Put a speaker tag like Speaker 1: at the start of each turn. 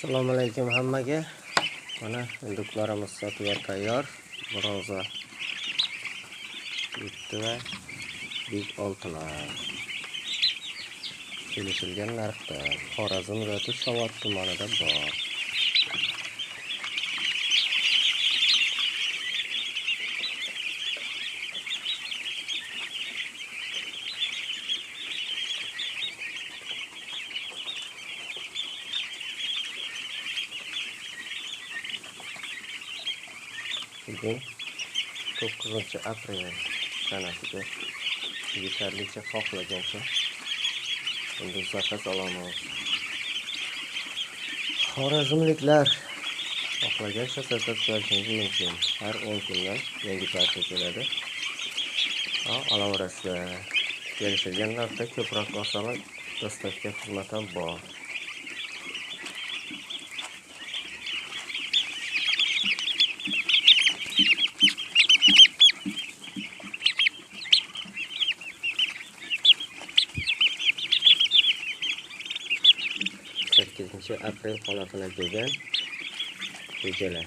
Speaker 1: Assalomu alaykum hammaga. Mana induklarimiz sotuvga tayyor. Bronza 7 va big oltilar. Kelishilgan narxda Xorazm viloyati Shovot tumanida bor. Bugun 9 aprel sanasiga yetarlicha xohlagancha endi zakaz olamiz. Xorazmliklar xohlagancha zakaz qilishingiz mumkin. Har 10 kundan yangi partiya keladi. Olaverasizlar. Kelishilgan narxda ko'proq olsalar, dostavka xizmati ham bor. Aprel holatini bergan rejalar.